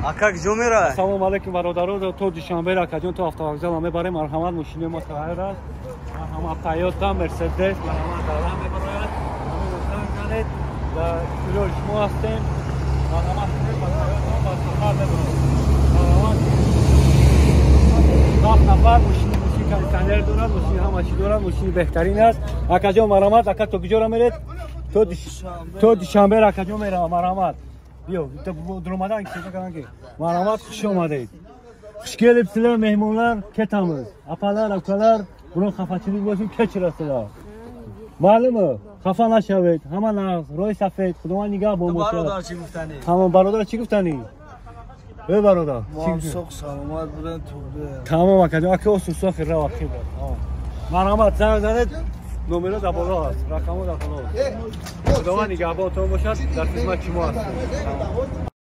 Ака, куҷо меравад? Салом алейкум, бародаро. То Душанбе, акаҷон, то автовокзал мебарем. Марҳамат, мошини мо тайёр аст. Марҳамат, Тойота, Мерседес, марҳамат, дарам мебарояд. Занед, дар ихтиёри шумо ҳастем. Марҳамат кунед, ба Тойота ба сафар мебарем. Марҳамат, 7 нафар. Мошини кондитсионер дорад, мошини ҳама чӣ дорад, мошини беҳтарин аст. Акаҷон, марҳамат. Ака, то куҷоро меред? То Душанбе, акаҷон, меравам. Марҳамат, биё, дуромадан ки. Марҳамат, хуш омадед, хуш келибсizlar, mehmonlar. Ketamiz, apalar, ukalar, biron xafachilik bo'lsin, kechirasizlar. Ma'lummi, xafa nashavед. Ҳама нағз, роҳи сафед, Худованд нигаҳбон бошад. Бародар, чӣ гуфтанӣ? Тамом, бародар, чӣ гуфтанӣ? Э, бародар, чӣ гуфтанӣ? Соғ саломат буден, тубе. Тамом, акаҷон, ака, осу ахир рав, ахир. Марҳамат, занг занед, номеро дар боло ҳаст, рақамҳо дар боло аст. Худованд нигаҳбонтон бошад, дар хизмати шумо ҳастем.